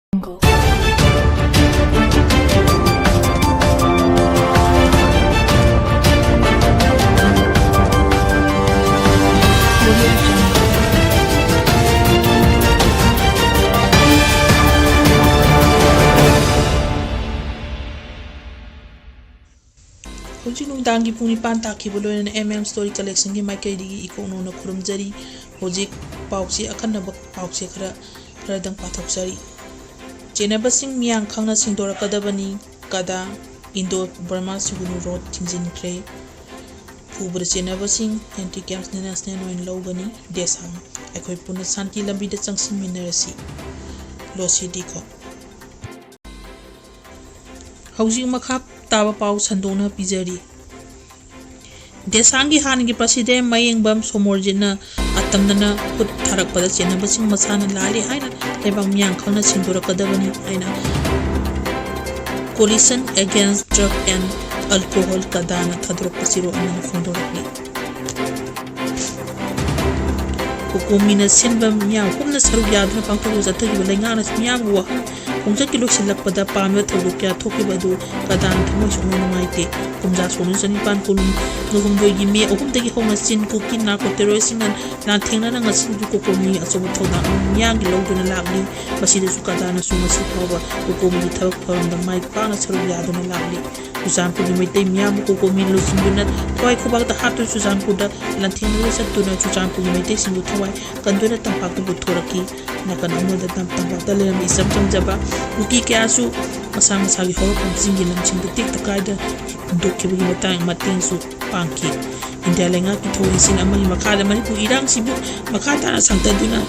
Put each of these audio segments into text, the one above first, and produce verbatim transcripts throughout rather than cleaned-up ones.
ꯍꯧꯖꯤꯛ ꯅꯨꯡꯗꯥꯡꯒꯤ ꯄꯨꯡ ꯅꯤꯄꯥꯟ ꯇꯥꯈꯤꯕ ꯂꯣꯏꯅꯅ M M Story Collectionꯒꯤ ꯃꯥꯏꯀꯩꯗꯒꯤ ꯏꯀꯣꯛꯅꯧꯅ ꯈꯨꯔꯨꯝꯖꯔꯤ꯫ ꯍꯧꯖꯤꯛ ꯄꯥꯎꯆꯦ, ꯑꯈꯟꯅꯕ ꯄꯥꯎꯆꯦ ꯈꯔ, ꯈꯔꯗꯪ ꯄꯥꯊꯣꯛꯆꯔꯤ꯫ ꯆꯦꯟꯅꯕꯁꯤꯡ ꯃꯤꯌꯥꯝ ꯈꯪꯅ ꯁꯦꯡꯗꯣꯔꯛꯀꯗꯕꯅꯤ꯫ ꯀꯗꯥ, ꯏꯟꯗꯣ ꯕꯔꯃꯥ ꯁꯤꯒꯨꯅꯨ ꯔꯣꯗ ꯊꯤꯡꯖꯤꯟꯈ꯭ꯔꯦ꯫ ꯐꯨꯕꯗ ꯆꯦꯟꯅꯕꯁꯤꯡ anti camps national ꯑꯣꯏꯅ ꯂꯧꯒꯅꯤ꯫ ꯗꯦꯁꯥꯡ, ꯑꯩꯈꯣꯏ ꯄꯨꯟꯅ ꯁꯥꯟꯇꯤ ꯂꯝꯕꯤꯗ ꯆꯪꯁꯤꯟꯃꯤꯟꯅꯔꯁꯤ꯫ ꯂꯣꯁꯤꯗꯤꯀꯣ꯫ ꯍꯧꯖꯤꯛ ꯃꯈꯥ ꯇꯥꯕ ꯄꯥꯎ ꯁꯟꯗꯣꯛꯅ ꯄꯤꯖꯔꯤ꯫ ꯗꯦꯁꯥꯡꯒꯤ ꯍꯥꯟꯅꯒꯤ president ꯃꯌꯦꯡꯕꯝ ꯁꯣꯃꯣꯔꯖꯤꯠꯅ ꯑꯇꯝꯅꯅ ꯈꯨꯠ ꯊꯥꯔꯛꯄꯗ ꯆꯦꯟꯅꯕꯁꯤꯡ ꯃꯁꯥꯅ ꯂꯥꯜꯂꯤ ꯍꯥꯏꯅ ꯂꯩꯕꯥꯛ ꯃꯤꯌꯥꯝ ꯈꯪꯅ ꯁꯦꯡꯗꯣꯔꯛꯀꯗꯕꯅꯤ ꯍꯥꯏꯅ Coalition Against Drug and Alcohol, ꯀꯗꯥꯅ ꯊꯥꯗꯣꯔꯛꯄ ꯆꯦꯔꯣꯜ ꯑꯃꯅ ꯐꯣꯡꯗꯣꯔꯛꯂꯤ꯫ ꯀꯣꯀꯣꯃꯤꯅ ꯁꯤꯟꯕ ꯃꯤꯌꯥꯝ ꯄꯨꯝꯅ ꯁꯔꯨꯛ ꯌꯥꯗꯨꯅ ꯄꯥꯡꯊꯣꯛꯂꯤꯕ ꯆꯠꯊꯈꯤꯕ ꯂꯩꯉꯥꯛꯅ ꯃꯤꯌꯥꯝꯕꯨ ꯋꯥꯍꯪ ꯈꯣꯡꯆꯠꯀꯤ ꯂꯣꯏꯁꯤꯜꯂꯛꯄꯗ ꯄꯥꯝꯂꯤꯕ ꯊꯧꯗꯣꯛ ꯀꯌꯥ ꯊꯣꯛꯈꯤꯕ ꯑꯗꯨ ꯀꯗꯥꯅ ꯊꯃꯣꯏ ꯁꯣꯛꯅ ꯅꯨꯡꯉꯥꯏꯇꯦ꯫ ꯀꯨꯝꯖꯥ ꯁꯣꯛꯅ ꯆꯅꯤꯄꯥꯟ ꯀꯨꯟꯒ ꯍꯨꯝꯗꯣꯏꯒꯤ ꯃꯦ ꯑꯍꯨꯝꯗꯒꯤ ꯍꯧꯅ ꯆꯤꯟ ꯀꯨꯀꯤ narco terroristꯁꯤꯡꯅ ꯂꯥꯟꯊꯦꯡꯅꯅ ꯉꯁꯤꯁꯨ ꯀꯣꯀꯣꯃꯤ ꯑꯆꯧꯕ ꯊꯧꯗꯥꯡ ꯑꯃ ꯃꯤꯌꯥꯝꯒꯤ ꯂꯧꯗꯨꯅ ꯂꯥꯛꯂꯤ꯫ ꯃꯁꯤꯗꯁꯨ ꯀꯗꯥꯅꯁꯨ ꯉꯁꯤ ꯐꯥꯎꯕ ꯀꯣꯀꯣꯃꯤꯒꯤ ꯊꯕꯛ ꯊꯧꯔꯝꯗ ꯃꯥꯏ ꯄꯥꯛꯅ ꯁꯔꯨꯛ ꯌꯥꯗꯨꯅ ꯂꯥꯛꯂꯤ꯫ ꯆꯨꯔꯆꯥꯟꯄꯨꯔꯒꯤ ꯃꯩꯇꯩ ꯃꯤꯌꯥꯝꯕꯨ ꯀꯣꯀꯣꯃꯤꯅ ꯂꯨꯆꯤꯡꯗꯨꯅ ꯊꯋꯥꯏ ꯈꯨꯕꯥꯛꯇ ꯍꯥꯞꯇꯨꯅ ꯆꯨꯔꯆꯥꯟꯄꯨꯔꯗ ꯂꯥꯟꯊꯦꯡꯅꯗꯨꯅ ꯆꯠꯇꯨꯅ ꯆꯨꯔꯆꯥꯟꯄꯨꯔꯒꯤ ꯃꯩꯇꯩꯁꯤꯡꯕꯨ ꯊꯋꯥꯏ ꯀꯟꯗꯨꯅ ꯇꯝꯄꯥꯛꯇ ꯄꯨꯊꯣꯔꯛꯈꯤ꯫ ꯅꯥꯀꯟ ꯑꯃꯗ ꯇꯝ-, ꯇꯝꯄꯥꯛꯇ ꯂꯩꯔꯝꯕ ꯏꯆꯝ ꯆꯝꯖꯕ ꯀꯨꯀꯤ ꯀꯌꯥꯁꯨ ꯃꯁꯥ ꯃꯁꯥꯒꯤ ꯍꯧꯔꯛꯐꯝꯁꯤꯡꯒꯤ ꯂꯝꯁꯤꯡꯗ ꯇꯦꯛꯇ ꯀꯥꯏꯗ ꯍꯨꯟꯗꯣꯛꯈꯤꯕꯒꯤ ꯃꯇꯥꯡ ꯃꯇꯦꯡꯁꯨ ꯄꯥꯡꯈꯤ꯫ ꯏꯟꯗꯤꯌꯥ ꯂꯩꯉꯥꯛꯀꯤ ꯊꯧꯑꯣꯡꯁꯤꯡ ꯑꯃꯒꯤ ꯃꯈꯥꯗ ꯃꯅꯤꯄꯨꯔ ꯏꯔꯥꯡꯁꯤꯕꯨ ꯃꯈꯥ ꯇꯥꯅ ꯁꯥꯡꯊꯗꯨꯅ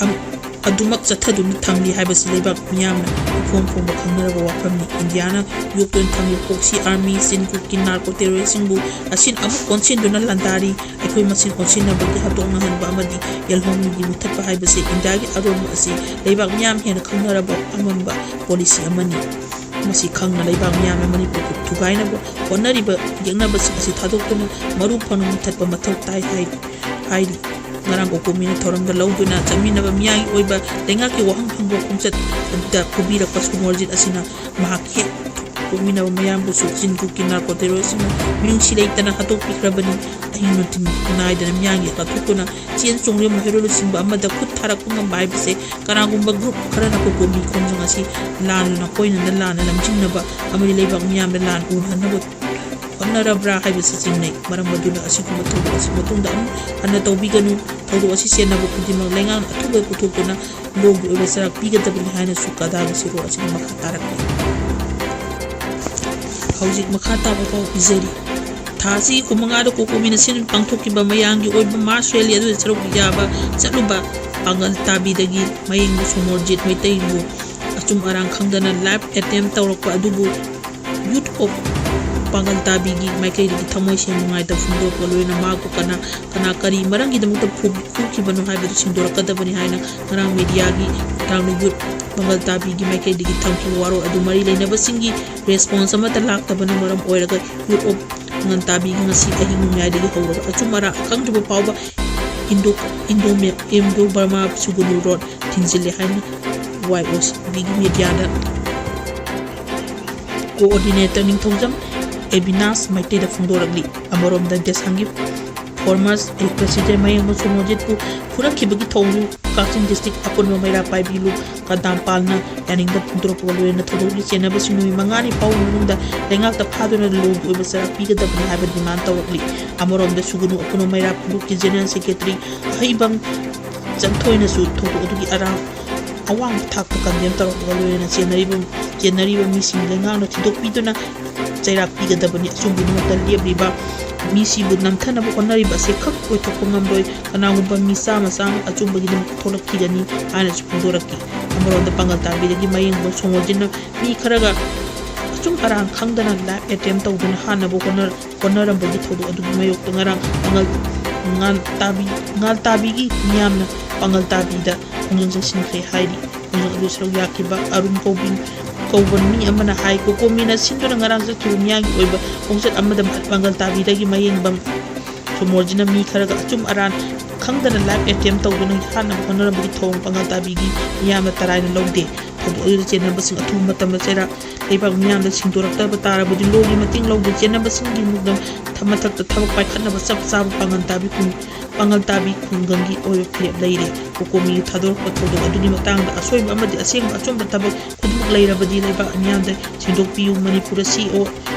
ꯑꯝ-, ꯑꯗꯨꯃꯛ ꯆꯠꯊꯗꯨꯅ ꯊꯝꯂꯤ ꯍꯥꯏꯕꯁꯤ ꯂꯩꯕꯥꯛ ꯃꯤꯌꯥꯝꯅ ꯏꯐꯣꯡ ꯐꯣꯡꯕ ꯈꯪꯅꯔꯕ ꯋꯥꯐꯝꯅꯤ꯫ ꯏꯟꯗꯤꯌꯥꯅ ꯌꯣꯛꯇꯨꯅ ꯊꯝꯂꯤꯕ proxy army, ꯆꯤꯟ ꯀꯨꯀꯤ narco terroristꯁꯤꯡꯕꯨ ꯑꯁꯤꯅ ꯑꯃꯨꯛ ꯑꯣꯟꯁꯤꯟꯗꯨꯅ ꯂꯥꯟꯗꯥꯔꯤ꯫ ꯑꯩꯈꯣꯏ ꯃꯁꯦꯟ ꯑꯣꯟꯁꯤꯟꯅꯕꯒꯤ ꯍꯥꯠꯇꯣꯛꯅꯍꯟꯕ ꯑꯃꯗꯤ ꯌꯦꯜꯍꯧꯃꯤꯒꯤ ꯃꯨꯊꯠꯄ ꯍꯥꯏꯕꯁꯤ ꯏꯟꯗꯤꯌꯥꯒꯤ ꯑꯔꯣꯟꯕ ꯑꯁꯤ ꯂꯩꯕꯥꯛ ꯃꯤꯌꯥꯝ ꯍꯦꯟꯅ ꯈꯪꯅꯔꯕ ꯑꯃꯝꯕ policy ꯑꯃꯅꯤ꯫ ꯃꯁꯤ ꯈꯪꯅ ꯂꯩꯕꯥꯛ ꯃꯤꯌꯥꯝꯅ ꯃꯅꯤꯄꯨꯔꯕꯨ ꯊꯨꯒꯥꯏꯅꯕ ꯍꯣꯠꯅꯔꯤꯕ ꯌꯦꯛꯅꯕꯁꯤꯡ ꯑꯁꯤ ꯊꯥꯗꯣꯛꯇꯨꯅ ꯃꯔꯨ ꯐꯪꯅ ꯃꯨꯊꯠꯄ ꯃꯊꯧ ꯇꯥꯏ ꯍꯥꯏ-, ꯍꯥꯏꯔꯤ꯫ ꯉꯔꯥꯡ ꯀꯣꯀꯣꯃꯤꯅ ꯊꯧꯔꯝꯗ ꯂꯧꯗꯨꯅ ꯆꯠꯃꯤꯟꯅꯕ ꯃꯤꯌꯥꯝꯒꯤ ꯑꯣꯏꯕ ꯂꯩꯉꯥꯛꯀꯤ ꯋꯥꯍꯪ ꯍꯪꯕ ꯈꯣꯡꯆꯠ ꯑꯗꯨꯗ ꯄꯨꯕꯤꯔꯛꯄ ꯁꯣꯃꯣꯔꯖꯤꯠ ꯑꯁꯤꯅ ꯃꯍꯥꯛꯀꯤ ꯍꯦꯛ ꯄꯣꯛꯃꯤꯟꯅꯕ ꯃꯌꯥꯝꯕꯨꯁꯨ ꯆꯤꯟ ꯀꯨꯀꯤ ꯅꯥꯔꯀꯣ ꯇꯦꯔꯣꯔꯤꯁꯁꯤꯡꯅ ꯃꯤꯅꯨꯡꯁꯤ ꯂꯩꯇꯅ ꯍꯥꯠꯇꯣꯛꯄꯤꯈ꯭ꯔꯕꯅꯤ꯫ ꯑꯍꯤꯡ ꯅꯨꯡꯊꯤꯜ ꯅꯥꯏꯗꯅ ꯃꯤꯌꯥꯝꯒꯤ ꯀꯠꯊꯣꯛꯇꯨꯅ ꯆꯦꯟ ꯆꯣꯡꯗꯨꯅ ꯃꯍꯩꯔꯣꯏ ꯂꯨꯆꯤꯡꯕ ꯑꯃꯗ ꯈꯨꯠ ꯊꯥꯔꯛꯄ ꯉꯝꯕ ꯍꯥꯏꯕꯁꯦ ꯀꯅꯥꯒꯨꯝꯕ ꯒ꯭ꯔꯨꯞ ꯈꯔꯅ ꯀꯣꯀꯣꯃꯤ ꯈꯣꯡꯖꯪ ꯑꯁꯤ ꯂꯥꯟꯅ ꯀꯣꯏꯅꯅ ꯂꯥꯟꯅ ꯂꯝꯖꯤꯡꯅꯕ ꯑꯃꯗꯤ ꯂꯩꯕꯥꯛ ꯃꯤꯌꯥꯝꯗ ꯂꯥꯟ ꯎꯍꯟꯅꯕ ꯍꯣꯠꯅꯔꯕ꯭ꯔꯥ ꯍꯥꯏꯕꯁꯤ ꯆꯤꯡꯅꯩ꯫ ꯃꯔꯝ ꯑꯗꯨꯅ ꯑꯁꯤꯒꯨꯝꯕ ꯊꯧꯗꯣꯛ ꯑꯁꯤ ꯃꯇꯨꯡꯗ ꯑꯃꯨꯛ ꯍꯟꯅ ꯇꯧꯕꯤꯒꯅꯨ꯫ ꯊꯧꯗꯣꯛ ꯑꯁꯤ ꯆꯦꯟꯅꯕ ꯈꯨꯗꯤꯡꯃꯛ ꯂꯩꯉꯥꯛꯅ ꯑꯊꯨꯕ ꯄꯨꯊꯣꯛꯇꯨꯅ ꯂꯣꯒꯤ ꯑꯣꯏꯕ ꯆꯩꯔꯥꯛ ꯄꯤꯒꯗꯕꯅꯤ ꯍꯥꯏꯅꯁꯨ ꯀꯗꯥꯒꯤ ꯁꯤꯔꯣ ꯑꯁꯤꯅ ꯃꯈꯥ ꯇꯥꯔꯛꯂꯤ꯫ ꯍꯧꯖꯤꯛ ꯃꯈꯥ ꯇꯥꯕ ꯄꯥꯎ ꯄꯤꯖꯔꯤ꯫ ꯊꯥ ꯑꯁꯤꯒꯤ ꯀꯨꯟꯃꯉꯥꯗ ꯀꯣꯀꯣꯃꯤꯅ ꯁꯤꯟ ꯄꯥꯡꯊꯣꯛꯈꯤꯕ ꯃꯌꯥꯝꯒꯤ ꯑꯣꯏꯕ ꯃꯥꯔꯁ ꯔꯦꯂꯤ ꯑꯗꯨꯗ ꯁꯔꯨꯛ ꯌꯥꯕ ꯆꯠꯂꯨꯕ ꯄꯥꯡꯒꯜ ꯇꯥꯕꯤꯗꯒꯤ ꯃꯌꯦꯡꯕ ꯁꯣꯃꯣꯔꯖꯤꯠ ꯃꯩꯇꯩꯕꯨ ꯑꯆꯨꯝ ꯑꯔꯥꯡ ꯈꯪꯗꯅ ꯂꯥꯏꯐ ꯑꯦꯇꯦꯝ ꯇꯧꯔꯛꯄ ꯑꯗꯨꯕꯨ ꯌꯨꯠ ꯑꯣꯐ ꯄꯥꯡꯒꯜ ꯇꯥꯕꯤꯒꯤ ꯃꯥꯏꯀꯩꯗꯒꯤ ꯊꯃꯣꯏ ꯁꯦꯡꯅ ꯅꯨꯡꯉꯥꯏꯇꯕ ꯐꯣꯡꯗꯣꯔꯛꯄ ꯂꯣꯏꯅ ꯃꯍꯥꯛꯄꯨ ꯀꯅꯥ ꯀꯅꯥ ꯀꯔꯤ ꯃꯔꯝꯒꯤꯗꯃꯛꯇ ꯐꯨ-, ꯐꯨꯈꯤꯕꯅꯣ ꯍꯥꯏꯕꯗꯨ ꯁꯦꯡꯗꯣꯔꯛꯀꯗꯕꯅꯤ ꯍꯥꯏꯅ ꯉꯔꯥꯡ ꯃꯦꯗꯤꯌꯥꯒꯤ ꯈꯨꯠꯊꯥꯡꯗ ꯌꯨꯠ ꯄꯥꯡꯒꯜ ꯇꯥꯕꯤꯒꯤ ꯃꯥꯏꯀꯩꯗꯒꯤ ꯊꯝꯈꯤꯕ ꯋꯥꯔꯣꯜ ꯑꯗꯨ ꯃꯔꯤ ꯂꯩꯅꯕꯁꯤꯡꯒꯤ ꯔꯦꯁꯄꯣꯟꯁ ꯑꯃꯠꯇ ꯂꯥꯛꯇꯕꯅ ꯃꯔꯝ ꯑꯣꯏꯔꯒ ꯌꯨꯠ ꯑꯣꯐ ꯄꯥꯡꯒꯜ ꯇꯥꯕꯤꯒꯤ ꯉꯁꯤ ꯑꯍꯤꯡ ꯅꯣꯡꯌꯥꯏꯗꯒꯤ ꯍꯧꯔꯒ ꯑꯆꯨꯝ ꯑꯔꯥꯡ ꯑꯈꯪꯗ꯭ꯔꯕ ꯐꯥꯎꯕ ꯏꯟꯗꯣ ꯏꯟꯗꯣ ꯏꯟꯗꯣ ꯕꯔꯃꯥ ꯁꯨꯒꯨꯅꯨ ꯔꯣꯗ ꯊꯤꯡꯖꯤꯜꯂꯦ ꯍꯥꯏꯅ ꯋꯥꯏ ꯑꯣ ꯁꯤꯒꯤ ꯃꯦꯗꯤꯌꯥꯗ ꯀꯣꯑꯣꯔꯗꯤꯅꯦꯇꯔ ꯅꯤꯡꯊꯧꯖꯝ ꯑꯦꯕꯤꯅꯥꯁ ꯃꯩꯇꯩꯗ ꯐꯣꯡꯗꯣꯔꯛꯂꯤ꯫ ꯑꯃꯔꯣꯝꯗ ꯗꯦꯁꯥꯡꯒꯤ ꯐꯣꯔꯃꯔ ꯄ꯭ꯔꯦꯁꯤꯗꯦꯟ ꯃꯌꯦꯡꯕ ꯁꯣꯃꯣꯖꯤꯠꯄꯨ ꯐꯨꯔꯛꯈꯤꯕꯒꯤ ꯊꯧꯑꯣꯡꯗꯨ ꯀꯛꯆꯤꯡ ꯗꯤꯁꯇ꯭ꯔꯤꯛ ꯑꯄꯨꯟꯕ ꯃꯩꯔꯥ ꯄꯥꯏꯕꯤ ꯂꯨꯞ ꯀꯗꯥꯝꯄꯥꯜꯅ ꯌꯥꯅꯤꯡꯗꯕ ꯐꯣꯡꯗꯣꯔꯛꯄꯒ ꯂꯣꯏꯅꯅ ꯊꯧꯗꯣꯛꯀꯤ ꯆꯦꯟꯅꯕꯁꯤꯡ ꯅꯨꯃꯤꯠ ꯃꯉꯥꯅꯤ ꯐꯥꯎꯕ ꯃꯅꯨꯡꯗ ꯂꯩꯉꯥꯛꯇ ꯐꯥꯗꯨꯅ ꯂꯣꯒꯤ ꯑꯣꯏꯕ ꯆꯩꯔꯥꯛ ꯄꯤꯒꯗꯕꯅꯤ ꯍꯥꯏꯕ ꯗꯤꯃꯥꯟ ꯇꯧꯔꯛꯂꯤ꯫ ꯑꯃꯔꯣꯝꯗ ꯁꯨꯒꯨꯅꯨ ꯑꯄꯨꯟꯕ ꯃꯩꯔꯥ ꯂꯨꯞꯀꯤ ꯖꯦꯅꯔꯦꯜ ꯁꯦꯀ꯭ꯔꯦꯇꯔꯤ ꯑꯍꯩꯕꯝ ꯆꯟꯊꯣꯏꯅꯁꯨ ꯊꯧꯗꯣꯛ ꯑꯗꯨꯒꯤ ꯑꯔꯥꯡ ꯑꯋꯥꯡꯕ ꯊꯥꯛꯇ ꯀꯟꯗꯦꯝ ꯇꯧꯔꯛꯄꯒ ꯂꯣꯏꯅꯅ ꯆꯦꯟꯅꯔꯤꯕ, ꯆꯦꯟꯅꯔꯤꯕ ꯃꯤꯁꯤꯡ ꯂꯩꯉꯥꯛꯅ ꯊꯤꯗꯣꯛꯄꯤꯗꯨꯅ ꯆꯩꯔꯥꯛ ꯄꯤꯒꯗꯕꯅꯤ꯫ ꯑꯆꯨꯝꯕꯒꯤꯗꯃꯛꯇ ꯂꯦꯞꯂꯤꯕ ꯃꯤꯁꯤꯕꯨ ꯅꯝꯊꯅꯕ ꯍꯣꯠꯅꯔꯤꯕ ꯑꯁꯤ ꯈꯛ ꯑꯣꯏꯊꯣꯛꯄ ꯉꯝꯂꯣꯏ꯫ ꯀꯅꯥꯒꯨꯝꯕ ꯃꯤ ꯆꯥꯝꯃ ꯆꯥꯝꯃ ꯑꯆꯨꯝꯕꯒꯤꯗꯃꯛ ꯊꯣꯛꯂꯛꯈꯤꯒꯅꯤ ꯍꯥꯏꯅꯁꯨ ꯐꯣꯡꯗꯣꯔꯛꯈꯤ꯫ ꯑꯃꯔꯣꯝꯗ ꯄꯥꯡꯒꯜ ꯇꯥꯕꯤꯗꯒꯤ ꯃꯌꯦꯡꯕ ꯁꯣꯃꯣꯔꯖꯤꯠꯅ ꯃꯤ ꯈꯔꯒ ꯑꯆꯨꯝ ꯑꯔꯥꯟ ꯈꯪꯗꯅ ꯂꯥꯏꯐ ꯑꯦꯇꯦꯝ ꯇꯧꯗꯨꯅ ꯍꯥꯠꯅꯕ ꯍꯣꯠꯅ-, ꯍꯣꯠꯅꯔꯝꯕꯒꯤ ꯊꯧꯗꯣꯛ ꯑꯗꯨꯒꯤ ꯃꯥꯌꯣꯛꯇ ꯉꯔꯥꯡ ꯄꯥꯡꯒꯜ, ꯉꯥꯟ ꯇꯥꯕꯤ, ꯉꯥꯜ ꯇꯥꯕꯤꯒꯤ ꯃꯤꯌꯥꯝꯅ ꯄꯥꯡꯒꯜ ꯇꯥꯕꯤꯗ ꯈꯣꯡꯖꯪ ꯆꯪꯁꯤꯟꯈ꯭ꯔꯦ ꯍꯥꯏꯔꯤ꯫ ꯈꯣꯡꯖꯪ ꯑꯗꯨ ꯁꯔꯨꯛ ꯌꯥꯈꯤꯕ ꯑꯔꯨꯟ ꯀꯧꯕꯤ, ꯀꯧꯕ ꯃꯤ ꯑꯃꯅ ꯍꯥꯏ, ꯀꯣꯀꯣꯃꯤꯅ ꯁꯤꯟꯗꯨꯅ ꯉꯔꯥꯡ ꯆꯠꯈꯤꯕ ꯃꯤꯌꯥꯝꯒꯤ ꯑꯣꯏꯕ ꯈꯣꯡꯆꯠ ꯑꯃꯗ ꯄꯥꯡꯒꯜ ꯇꯥꯕꯤꯗꯒꯤ ꯃꯌꯦꯡꯕꯝ ꯁꯣꯃꯣꯔꯖꯤꯅ ꯃꯤ ꯈꯔꯒ ꯑꯆꯨꯝ ꯑꯔꯥꯟ ꯈꯪꯗꯅ life attempt ꯇꯧꯗꯨꯅ ꯍꯥꯠꯅꯕ ꯍꯣꯠꯅꯔꯝꯕꯒꯤ ꯊꯧꯑꯣꯡ ꯄꯥꯡꯒꯜ ꯇꯥꯕꯤꯒꯤ ꯃꯤꯌꯥꯝꯅ ꯇꯔꯥꯏꯅ ꯂꯧꯗꯦ꯫ ꯊꯧꯗꯣꯛ ꯑꯗꯨꯗ ꯆꯦꯟꯅꯕꯁꯤꯡ ꯑꯊꯨꯕ ꯃꯇꯝꯗ ꯆꯩꯔꯥꯛ ꯂꯩꯕꯥꯛ ꯃꯤꯌꯥꯝꯗ ꯁꯦꯡꯗꯣꯔꯛꯇꯕ ꯇꯥꯔꯕꯗꯤ ꯂꯣꯒꯤ ꯃꯇꯦꯡ ꯂꯧꯗꯨꯅ ꯆꯦꯟꯅꯕꯁꯤꯡꯒꯤ ꯃꯨꯛꯅ ꯊ-, ꯃꯊꯛꯇ ꯊꯕꯛ ꯄꯥꯏꯈꯠꯅꯕ ꯆꯞ ꯆꯥꯕ ꯄꯥꯡꯒꯜ ꯇꯥꯕꯤ ꯈꯨꯡ-, ꯄꯥꯡꯒꯜ ꯇꯥꯕꯤ ꯈꯨꯡꯒꯪꯒꯤ ꯑꯣꯏꯕ ꯐꯤꯔꯦꯞ ꯂꯩꯔꯦ꯫ ꯀꯣꯀꯣꯃꯤꯒꯤ ꯊꯥꯗꯣꯔꯛꯄ ꯊꯧꯗꯣꯛ ꯑꯗꯨꯒꯤ ꯃꯇꯥꯡꯗ ꯑꯁꯣꯏꯕ ꯑꯃꯗꯤ ꯑꯁꯦꯡꯕ ꯑꯆꯨꯝꯕ ꯊꯕꯛ ꯈꯨꯗꯤꯡꯃꯛ ꯂꯩꯔꯕꯗꯤ ꯂꯩꯕꯥꯛ ꯃꯤꯌꯥꯝꯗ ꯁꯦꯡꯗꯣꯛꯄꯤꯌꯨ꯫ ꯃꯅꯤꯄꯨꯔꯗ ꯁꯤ ꯑꯣ,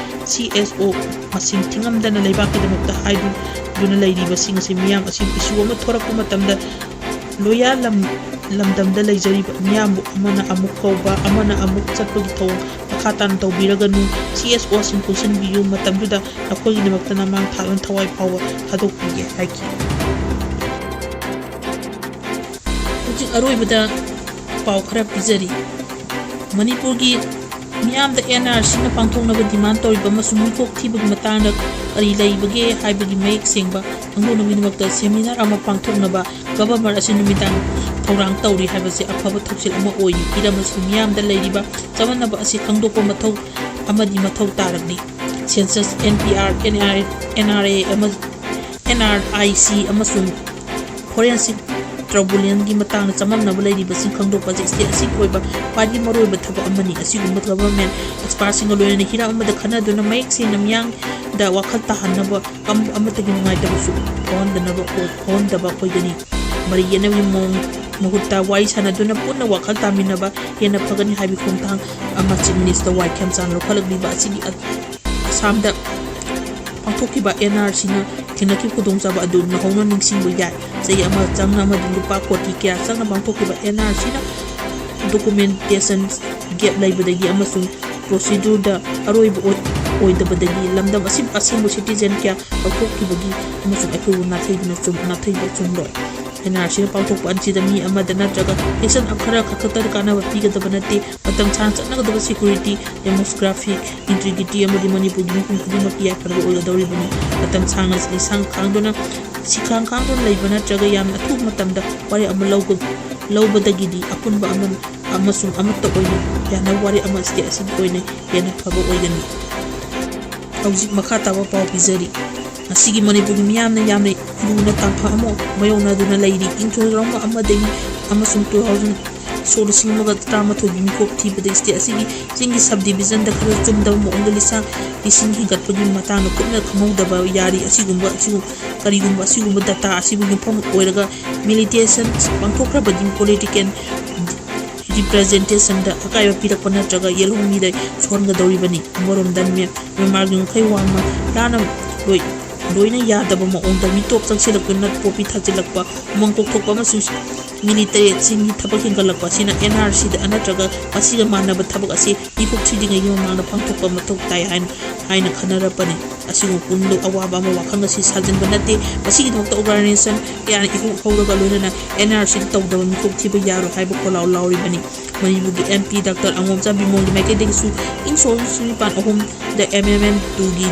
ꯁꯤ ꯑꯦꯁ ꯑꯣ ꯃꯁꯤꯡ ꯊꯤꯉꯝꯗꯅ ꯂꯩꯕꯥꯛꯀꯤꯗꯃꯛꯇ ꯍꯥꯏꯗꯨꯅ ꯂꯩꯔꯤꯕꯁꯤꯡ ꯑꯁꯤ ꯃꯤꯌꯥꯝ ꯑꯁꯤ issue ꯑꯃ ꯊꯣꯔꯛꯄ ꯃꯇꯝꯗ ꯂꯣꯌꯥ ꯂꯝ-, ꯂꯝꯗꯝꯗ ꯂꯩꯖꯔꯤꯕ ꯃꯤꯌꯥꯝꯕꯨ ꯑꯃꯅ ꯑꯃꯨꯛ ꯀꯧꯕ, ꯑꯃꯅ ꯑꯃꯨꯛ ꯆꯠꯄꯒꯤ ꯊꯧꯑꯣꯡ ꯃꯈꯥ ꯇꯥꯅ ꯇꯧꯕꯤꯔꯒꯅꯨ꯫ ꯁꯤ ꯑꯦꯁ ꯑꯣꯁꯤꯡ ꯄꯨꯟꯁꯤꯟꯕꯤꯌꯨ, ꯃꯇꯝꯗꯨꯗ ꯅꯈꯣꯏꯒꯤꯗꯃꯛꯇ ꯅꯃꯥꯡ ꯊꯥꯗꯨꯅ ꯊꯋꯥꯏ ꯐꯥꯎꯕ ꯊꯥꯗꯣꯛꯄꯤꯒꯦ ꯍꯥꯏꯈꯤ꯫ ꯍꯧꯖꯤꯛ ꯑꯔꯣꯏꯕꯗ ꯄꯥꯎ ꯈꯔ ꯄꯤꯖꯔꯤ꯫ ꯃꯅꯤꯄꯨꯔꯒꯤ ꯃꯤꯌꯥꯝꯗ ꯑꯦꯟ ꯑꯥꯔ ꯁꯤꯅ ꯄꯥꯡꯊꯣꯛꯅꯕ demand ꯇꯧꯔꯤꯕ ꯑꯃꯁꯨꯡ ꯃꯤꯀꯣꯛ ꯊꯤꯕꯒꯤ ꯃꯇꯥꯡꯗ ꯀꯔꯤ ꯂꯩꯕꯒꯦ ꯍꯥꯏꯕꯒꯤ ꯃꯌꯦꯛ ꯁꯦꯡꯕ ꯈꯪꯗꯣꯛꯅꯕꯒꯤꯗꯃꯛꯇ seminar ꯑꯃ ꯄꯥꯡꯊꯣꯛꯅꯕ ꯒꯕꯔꯅꯔ ꯑꯁꯤ ꯅꯨꯃꯤꯗꯥꯡ ꯊꯧꯔꯥꯡ ꯇꯧꯔꯤ ꯍꯥꯏꯕꯁꯤ ꯑꯐꯕ ꯊꯧꯁꯤꯜ ꯑꯃ ꯑꯣꯏꯔꯤ꯫ ꯍꯤꯔꯝ ꯑꯁꯤꯒꯤ ꯃꯤꯌꯥꯝꯗ ꯂꯩꯔꯤꯕ ꯆꯃꯝꯅꯕ ꯑꯁꯤ ꯈꯪꯗꯣꯛꯄ ꯃꯊꯧ ꯑꯃꯗꯤ ꯃꯊꯧ ꯇꯥꯔꯕꯅꯤ꯫ Census, N P R, N R, N R A ꯑꯃ, N R I C ꯑꯃꯁꯨꯡ forensic tribunalꯒꯤ ꯃꯇꯥꯡꯗ ꯆꯃꯝꯅꯕ ꯂꯩꯔꯤꯕꯁꯤꯡ ꯈꯪꯗꯣꯛꯄ ꯑꯁꯤ state ꯑꯁꯤꯒꯤ ꯑꯣꯏꯕ ꯈ꯭ꯋꯥꯏꯗꯒꯤ ꯃꯔꯨꯑꯣꯏꯕ ꯊꯕꯛ ꯑꯃꯅꯤ꯫ ꯑꯁꯤꯒꯨꯝꯕ government expertꯁꯤꯡꯒ ꯂꯣꯏꯅꯅ ꯍꯤꯔꯝ ꯑꯃꯗ ꯈꯟꯅꯗꯨꯅ ꯃꯌꯦꯛ ꯁꯦꯡꯅ ꯃꯤꯌꯥꯝꯗ ꯋꯥꯈꯜ ꯇꯥꯍꯟꯅꯕ, ꯑꯃ-, ꯑꯃꯠꯇꯒꯤ ꯅꯨꯡꯉꯥꯏꯇꯕꯁꯨ ꯐꯥꯎꯍꯟꯗꯅꯕ ꯑꯣꯏ-, ꯐꯥꯎꯍꯟꯗꯕ ꯑꯣꯏꯒꯅꯤ꯫ ꯃꯔꯩ ꯌꯦꯠꯅꯕꯒꯤ ꯃꯑꯣꯡ ꯃꯍꯨꯠꯇ ꯋꯥꯔꯤ ꯁꯥꯟꯅꯗꯨꯅ ꯄꯨꯟꯅ ꯋꯥꯈꯜ ꯇꯥꯃꯤꯟꯅꯕ ꯍꯦꯟꯅ ꯐꯒꯅꯤ ꯍꯥꯏꯕꯒꯤ ꯈꯣꯡꯊꯥꯡ ꯑꯃ Chief Minister ꯋꯥꯏ ꯈꯦꯝꯆꯥꯟ ꯂꯧꯈꯠꯂꯛꯂꯤꯕ ꯑꯁꯤꯒꯤ ꯑ-, ꯑꯁꯥꯝꯗ ꯄꯥꯡꯊꯣꯛꯈꯤꯕ N R Cꯅ ꯊꯦꯡꯅꯈꯤꯕ ꯈꯨꯗꯣꯡꯆꯥꯕ ꯑꯗꯨ ꯅꯧꯍꯧꯅ ꯅꯤꯡꯁꯤꯡꯕ ꯌꯥꯏ꯫ ꯆꯍꯤ ꯑꯃ ꯆꯪꯅ ꯑꯃꯗꯤ ꯂꯨꯄꯥ ꯀꯣꯇꯤ ꯀꯌꯥ ꯆꯪꯅ ꯄꯥꯡꯊꯣꯛꯈꯤꯕ N R Cꯅ documentation gap ꯂꯩꯕꯗꯒꯤ ꯑꯃꯁꯨꯡ procedureꯗ ꯑꯔꯣꯏꯕ ꯑꯣꯏ-, ꯑꯣꯏꯗꯕꯗꯒꯤ ꯂꯝꯗꯝ ꯑꯁꯤꯕꯨ ꯑꯁꯦꯡꯕ citizen ꯀꯌꯥ ꯂꯧꯊꯣꯛꯈꯤꯕꯒꯤ ꯑꯃꯁꯨꯡ ꯑꯩꯈꯣꯏꯕꯨ ꯅꯥꯊꯩꯗꯨꯅ ꯆꯨꯝ-, ꯅꯥꯊꯩꯕ ꯆꯨꯝꯂꯣꯏ꯫ N R Cꯅ ꯄꯥꯡꯊꯣꯛꯄ ꯑꯁꯤꯗ ꯃꯤ ꯑꯃꯗ ꯅꯠꯇ꯭ꯔꯒ faction ꯈꯔ ꯈꯛꯇꯗ ꯀꯥꯟꯅꯕ ꯄꯤꯒꯗꯕ ꯅꯠꯇꯦ꯫ ꯃꯇꯝ ꯁꯥꯡꯅ ꯆꯠꯅꯒꯗꯕ security, demographic integrity ꯑꯃꯗꯤ ꯃꯅꯤꯄꯨꯔꯒꯤ ꯃꯤꯄꯨꯝ ꯈꯨꯗꯤꯡꯃꯛꯀꯤ ꯌꯥꯏꯐꯅꯕ ꯑꯣꯏꯒꯗꯧꯔꯤꯕꯅꯤ꯫ ꯃꯇꯝ ꯁꯥꯡꯅ ꯂꯤꯁꯥꯡ ꯈꯥꯡꯗꯨꯅ, ꯁꯤꯈꯥꯡ ꯈꯥꯡꯗꯨꯅ ꯂꯩꯕ ꯅꯠꯇ꯭ꯔꯒ ꯌꯥꯝꯅ ꯑꯊꯨꯕ ꯃꯇꯝꯗ ꯋꯥꯔꯦꯞ ꯑꯃ ꯂꯧꯕ-, ꯂꯧꯕꯗꯒꯤꯗꯤ ꯑꯄꯨꯟꯕ ꯑꯃ ꯑꯃꯁꯨꯡ ꯑꯃꯠꯇ ꯑꯣꯏꯅ ꯌꯥꯅꯕ ꯋꯥꯔꯦꯞ ꯑꯃ state ꯑꯁꯤꯒꯤ ꯑꯣꯏꯅ ꯍꯦꯟꯅ ꯐꯕ ꯑꯣꯏꯒꯅꯤ꯫ ꯍꯧꯖꯤꯛ ꯃꯈꯥ ꯇꯥꯕ ꯄꯥꯎ ꯄꯤꯖꯔꯤ꯫ ꯑꯁꯤꯒꯤ ꯃꯅꯤꯄꯨꯔꯒꯤ ꯃꯤꯌꯥꯝꯅ ꯌꯥꯝꯅ ꯂꯨꯅ ꯇꯥꯡꯐꯝ ꯑꯃ ꯃꯥꯌꯣꯛꯅꯗꯨꯅ ꯂꯩꯔꯤ꯫ ꯏꯪ ꯊꯥꯔꯣꯟ ꯑꯃꯗꯒꯤ ꯑꯃꯁꯨꯡ ꯇꯨ ꯊꯥꯎꯖꯟ, ꯁꯣꯛ ꯂꯤꯁꯤꯡ ꯑꯃꯒ ꯇꯔꯥꯃꯥꯊꯣꯏꯒꯤ ꯃꯤꯀꯣꯛ ꯊꯤꯕꯗ state ꯑꯁꯤꯒꯤ ꯆꯤꯡꯒꯤ sub divisionꯗ ꯈꯔ ꯆꯨꯝꯗꯕ ꯃꯑꯣꯡꯗ ꯂꯤꯁꯥꯡ ꯂꯤꯁꯤꯡ ꯍꯦꯟꯒꯠꯄꯒꯤ ꯃꯇꯥꯡꯗ ꯀꯨꯞꯅ ꯈꯪꯍꯧꯗꯕ ꯌꯥꯔꯤ꯫ ꯑꯁꯤꯒꯨꯝꯕ, ꯑꯁꯤꯒꯨꯝ-, ꯀꯔꯤꯒꯨꯝꯕ ꯑꯁꯤꯒꯨꯝꯕ data ꯑꯁꯤꯕꯨ ꯌꯨꯝꯐꯝ ꯑꯣꯏꯔꯒ militation ꯄꯥꯡꯊꯣꯛꯈ꯭ꯔꯕꯗꯤ political representationꯗ ꯑꯀꯥꯏꯕ ꯄꯤꯔꯛꯄ ꯅꯠꯇ꯭ꯔꯒ ꯌꯦꯜꯍꯧꯃꯤꯗ ꯁꯣꯛꯍꯟꯒꯗꯧꯔꯤꯕꯅꯤ꯫ ꯑꯃꯔꯣꯝꯗ ꯃ꯭ꯌꯥ-, ꯃ꯭ꯌꯥꯟꯃꯥꯔꯒꯤ ꯉꯝꯈꯩ ꯋꯥꯡꯃ ꯂꯥꯟꯅ ꯂꯣꯏ-, ꯂꯣꯏꯅ ꯌꯥꯗꯕ ꯃꯑꯣꯡꯗ ꯃꯤꯇꯣꯞ ꯆꯪꯁꯤꯜꯂꯛꯇꯨꯅ ꯄꯣꯄꯤ ꯊꯥꯖꯤꯜꯂꯛꯄ, ꯎꯃꯪ ꯀꯣꯛꯊꯣꯛꯄ ꯑꯃꯁꯨꯡ ꯃꯤꯂꯤꯇꯔꯤꯁꯤꯡꯒꯤ ꯊꯕꯛ ꯍꯦꯟꯒꯠꯂꯛꯄ ꯑꯁꯤꯅ NRCꯗ ꯅꯠꯇ꯭ꯔꯒ ꯃꯁꯤꯒ ꯃꯥꯟꯅꯕ ꯊꯕꯛ ꯑꯁꯤ ꯃꯤꯀꯣꯛ ꯊꯤꯗ꯭ꯔꯤꯉꯩꯒꯤ ꯃꯃꯥꯡꯗ ꯄꯥꯡꯊꯣꯛꯄ ꯃꯊꯧ ꯇꯥꯏ ꯍꯥꯏꯅ, ꯍꯥꯏꯅ ꯈꯟꯅꯔꯛꯄꯅꯤ꯫ ꯑꯁꯤꯒꯨꯝꯕ ꯄꯨꯝꯅꯃꯛ ꯑꯋꯥꯕ ꯑꯃ ꯋꯥꯈꯜ ꯑꯁꯤ ꯁꯥꯖꯤꯟꯕ ꯅꯠꯇꯦ꯫ ꯃꯁꯤꯒꯤꯗꯃꯛꯇ organization ꯀꯌꯥꯅ ꯏꯍꯧ ꯍꯧꯔꯒ ꯂꯣꯏꯅꯅ NRCꯗ ꯇꯧꯗꯕ ꯃꯤꯀꯣꯛ ꯊꯤꯕ ꯌꯥꯔꯣꯏ ꯍꯥꯏꯕ ꯈꯣꯜꯂꯥꯎ ꯂꯥꯎꯔꯤꯕꯅꯤ꯫ ꯃꯅꯤꯄꯨꯔꯒꯤ MP Doctor ꯑꯉꯣꯝꯆꯥ ꯕꯤꯃꯣꯜꯒꯤ ꯃꯥꯏꯀꯩꯗꯒꯤꯁꯨ ꯏꯪ ꯁꯣꯛ ꯂꯤꯁꯤꯡ ꯅꯤꯄꯥꯟ ꯑꯍꯨꯝꯗ amendment twoꯒꯤ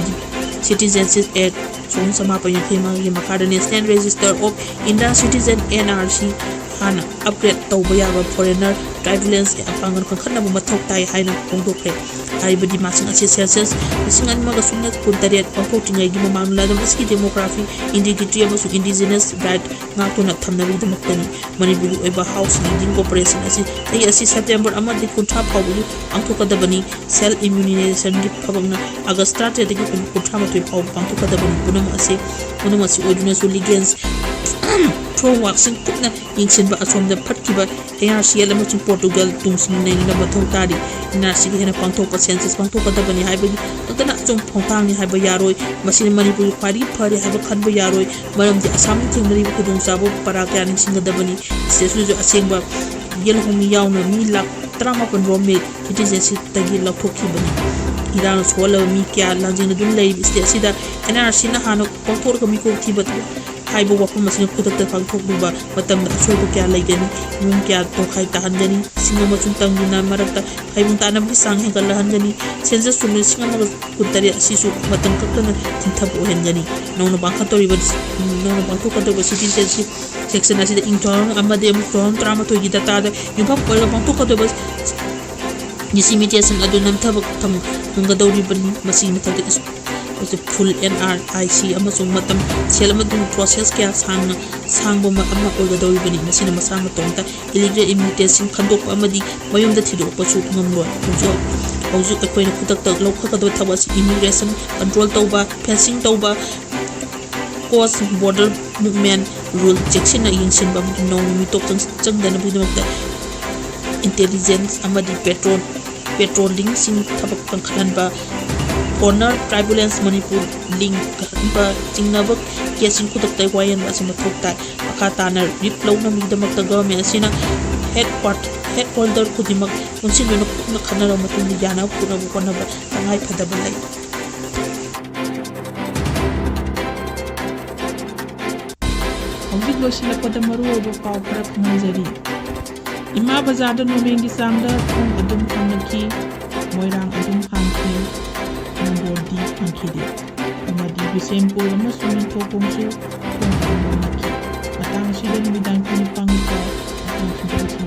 Citizenship Act ꯁꯣꯛ ꯆꯃꯥꯄꯟ ꯌꯥꯡꯈꯩ ꯃꯉꯥꯒꯤ ꯃꯈꯥꯗ National Register of Indian Citizen, NRC, ꯍꯥꯟꯅ upgrade ꯇꯧꯕ ꯌꯥꯕ foreigner tribalism ꯄꯥꯡꯒꯜ ꯀꯟꯈꯠꯅꯕ ꯃꯊꯧ ꯇꯥꯏ ꯍꯥꯏꯅ ꯐꯣꯡꯗꯣꯛꯈ꯭ꯔꯦ꯫ ꯍꯥꯏꯔꯤꯕ demand ꯁꯤꯡ ꯑꯁꯤ census ꯂꯤꯁꯤꯡ ꯑꯅꯤꯒ ꯁꯨꯞꯅ ꯀꯨꯟꯇꯔꯦꯠ ꯄꯥꯡꯊꯣꯛꯇ꯭ꯔꯤꯉꯩꯒꯤ ꯃꯃꯥꯡꯗ ꯂꯝꯗꯝ ꯑꯁꯤꯒꯤ demography, integrity ꯑꯃꯁꯨꯡ indigenous right ꯉꯥꯛꯇꯨꯅ ꯊꯝꯅꯕꯒꯤꯗꯃꯛꯇꯅꯤ꯫ ꯃꯅꯤꯄꯨꯔꯒꯤ ꯑꯣꯏꯕ house building operation ꯑꯁꯤ ꯆꯍꯤ ꯑꯁꯤ September ꯑꯃꯗꯒꯤ ꯀꯨꯟꯊ꯭ꯔꯥ ꯐꯥꯎꯕꯒꯤ ꯄꯥꯡꯊꯣꯛꯀꯗꯕꯅꯤ꯫ Self immunizationꯒꯤ ꯊꯕꯛꯅ August ꯇꯔꯥꯇꯔꯦꯠꯇꯒꯤ ꯀꯨꯟ-, ꯀꯨꯟꯊ꯭ꯔꯥ ꯃꯥꯊꯣꯏ ꯐꯥꯎꯕ ꯄꯥꯡꯊꯣꯛꯀꯗꯕꯅꯤ꯫ ꯄꯨꯝꯅꯃꯛ ꯑꯁꯤ, ꯄꯨꯝꯅꯃꯛ ꯑꯁꯤ ꯑꯣꯏꯗꯨꯅꯁꯨ legal frameworkꯁꯤꯡ ꯀꯨꯞꯅ ꯌꯦꯡꯁꯤꯟꯕ ꯑꯁꯣꯝꯗ ꯐꯠꯈꯤꯕ NRCL ꯑꯃꯁꯨꯡ Portugal ꯇꯨꯡꯁꯤꯟꯅꯅꯕ ꯃꯊꯧ ꯇꯥꯔꯤ꯫ NRCꯒꯤ ꯍꯦꯟꯅ ꯄꯥꯡꯊꯣꯛꯄ census ꯄꯥꯡꯊꯣꯛꯀꯗꯕꯅꯤ ꯍꯥꯏꯕꯒꯤ ꯈꯛꯇꯅ ꯑꯆꯨꯝꯕ ꯈꯣꯡꯊꯥꯡꯅꯤ ꯍꯥꯏꯕ ꯌꯥꯔꯣꯏ꯫ ꯃꯁꯤꯅ ꯃꯅꯤꯄꯨꯔꯒꯤ ꯈ꯭ꯋꯥꯏꯗꯒꯤ ꯐꯔꯦ ꯍꯥꯏꯕ ꯈꯟꯕ ꯌꯥꯔꯣꯏ, ꯃꯔꯝꯗꯤ ꯑꯁꯥꯝꯒꯤ ꯊꯦꯡꯅꯔꯤꯕ ꯈꯨꯗꯣꯡꯆꯥꯕ ꯄꯔꯥ ꯀꯌꯥ ꯅꯤꯡꯁꯤꯡꯒꯗꯕꯅꯤ꯫ Stateꯁꯤꯡꯗꯁꯨ ꯑꯁꯦꯡꯕ ꯌꯦꯜꯍꯧꯃꯤ ꯌꯥꯎꯅ ꯃꯤ ꯂꯥꯈ ꯇꯔꯥꯃꯥꯄꯟ ꯔꯣꯝꯃꯦ citizenshipꯇꯒꯤ ꯂꯧꯊꯣꯛꯈꯤꯕꯅꯤ꯫ ꯏꯔꯥꯡꯅ ꯁꯣꯛꯍꯜꯂꯕ ꯃꯤ ꯀꯌꯥ ꯂꯥꯡꯖꯦꯡꯅꯗꯨꯅ ꯂꯩꯔꯤꯕ stateꯁꯤꯗ NRCꯅ ꯍꯥꯟꯅ ꯄꯥꯡꯊꯣꯛꯂꯒ ꯃꯤꯀꯣꯛ ꯊꯤꯕ ꯍꯥꯏꯕ ꯋꯥꯐꯝ ꯑꯁꯤꯅ ꯈꯨꯗꯛꯇ ꯄꯥꯡꯊꯣꯛꯂꯨꯕ ꯃꯇꯝꯗ ꯑꯁꯣꯏꯕ ꯀꯌꯥ ꯂꯩꯒꯅꯤ꯫ ꯏꯃꯨꯡ ꯀꯌꯥ ꯇꯣꯈꯥꯏ ꯇꯥꯍꯟꯒꯅꯤ꯫ ꯏꯁꯤꯡ ꯑꯃꯁꯨꯡ ꯇꯝꯒꯤ ꯅꯥ ꯃꯔꯛꯇ ꯈꯥꯏꯕꯨꯡ ꯇꯥꯅꯕꯒꯤ ꯆꯥꯡ ꯍꯦꯟꯒꯠꯂꯛꯍꯟꯒꯅꯤ꯫ Census ꯆꯨꯝꯅ ꯂꯤꯁꯤꯡ ꯑꯃꯒ ꯀꯨꯟꯇꯔꯦꯠ ꯑꯁꯤꯁꯨ ꯃꯇꯝ ꯀꯛꯇꯅ ꯊꯤꯟꯊꯕ ꯑꯣꯏꯍꯟꯒꯅꯤ꯫ ꯅꯧꯅ ꯄꯥꯡꯈꯠꯇꯧꯔꯤꯕ, ꯅꯧꯅ ꯄꯥꯡꯊꯣꯛꯀꯗꯧꯔꯤꯕ citizenship section ꯑꯁꯤꯗ ꯏꯪ ꯊꯥꯔꯣꯟ ꯑꯃꯗꯤ ꯑꯃꯨꯛ ꯊꯥꯔꯣꯟ ꯇꯔꯥꯃꯥꯊꯣꯏꯒꯤ dataꯗ ꯌꯨꯝꯐꯝ ꯑꯣꯏꯔꯒ ꯄꯥꯡꯊꯣꯛꯀꯗꯧꯔꯤꯕ discrimination ꯑꯗꯨ ꯅꯝꯊꯕ ꯊꯝꯒꯗꯧꯔꯤꯕꯅꯤ꯫ ꯃꯁꯤꯒꯤ ꯃꯊꯛꯇ ꯍꯧꯖꯤꯛ full N R I C ꯑꯃꯁꯨꯡ ꯃꯇꯝ, ꯁꯦꯜ ꯑꯃꯁꯨꯡ process ꯀꯌꯥ ꯁꯥꯡꯅ, ꯁꯥꯡꯕ ꯑꯃ ꯑꯣꯏꯒꯗꯧꯔꯤꯕꯅꯤ꯫ ꯃꯁꯤꯅ ꯃꯁꯥ ꯃꯇꯣꯝꯇ illegal immigrantꯁꯤꯡ ꯈꯟꯗꯣꯛꯄ ꯑꯃꯗꯤ ꯃꯌꯨꯝꯗ ꯊꯤꯗꯣꯛꯄꯁꯨ ꯉꯝꯂꯣꯏ꯫ ꯍꯧꯖꯤꯛ, ꯍꯧꯖꯤꯛ ꯑꯩꯈꯣꯏꯅ ꯈꯨꯗꯛꯇ ꯂꯧꯈꯠꯀꯗꯕ ꯊꯕꯛ ꯑꯁꯤ immigration control ꯇꯧꯕ, fencing ꯇꯧꯕ, cross border movement rule ꯆꯦꯛꯁꯤꯟꯅ ꯌꯦꯡꯁꯤꯟꯕ ꯑꯃꯗꯤ ꯅꯧꯅ ꯃꯤꯇꯣꯞ ꯆꯪ-, ꯆꯪꯗꯅꯕꯒꯤꯗꯃꯛꯇ intelligence ꯑꯃꯗꯤ patrol, patrollingꯁꯤꯡ ꯊꯕꯛ ꯀꯟꯈꯠꯍꯟꯕ, foreigner tribunals ꯃꯅꯤꯄꯨꯔ link ꯀꯟꯈꯠꯍꯟꯕ, ꯆꯤꯡꯅꯕ caseꯁꯤꯡ ꯈꯨꯗꯛꯇ ꯋꯥꯌꯦꯟꯕ ꯑꯁꯤ ꯃꯊꯧ ꯇꯥꯏ꯫ ꯃꯈꯥ ꯇꯥꯅ relief ꯂꯧꯅꯕꯒꯤꯗꯃꯛꯇ government ꯑꯁꯤꯅ headquarter, headquarter ꯈꯨꯗꯤꯡꯃꯛ ꯄꯨꯟꯁꯤꯟꯗꯨꯅ ꯀꯨꯞꯅ ꯈꯟꯅꯔꯕ ꯃꯇꯨꯡꯗ ꯌꯥꯅꯕ ꯄꯨꯅꯕ ꯍꯣꯠꯅꯕ ꯇꯉꯥꯏ ꯐꯗꯕ ꯂꯩ꯫ ꯍꯧꯖꯤꯛ ꯂꯣꯏꯁꯤꯜꯂꯛꯄꯗ ꯃꯔꯨꯑꯣꯏꯕ ꯄꯥꯎ ꯈꯔ ꯈꯪꯍꯟꯖꯔꯤ꯫ ꯏꯃꯥ ꯕꯖꯥꯔꯗ ꯅꯣꯔꯃꯦꯜꯒꯤ ꯆꯥꯡꯗ ꯊꯣꯡ ꯑꯗꯨꯝ ꯍꯥꯡꯂꯛꯈꯤ, ꯃꯣꯏꯔꯥꯡ ꯑꯗꯨꯝ ꯍꯥꯡꯈꯤ, ꯅꯝꯕꯣꯜꯗꯤ ꯍꯥꯡꯈꯤꯗꯦ꯫ ꯑꯃꯗꯤ ꯕꯤꯁꯦꯝꯄꯨꯔ ꯑꯃꯁꯨꯡ ꯅꯤꯡꯊꯧꯈꯣꯡꯁꯨ ꯊꯣꯡ ꯑꯗꯨꯝ ꯍꯥꯡꯂꯛꯈꯤ꯫ ꯃꯇꯥꯡ ꯑꯁꯤꯗ ꯅꯨꯃꯤꯗꯥꯡ ꯄꯨꯡ ꯅꯤꯄꯥꯟꯒꯤ ꯄꯥꯎ ꯃꯇꯥꯡ ꯁꯤꯗ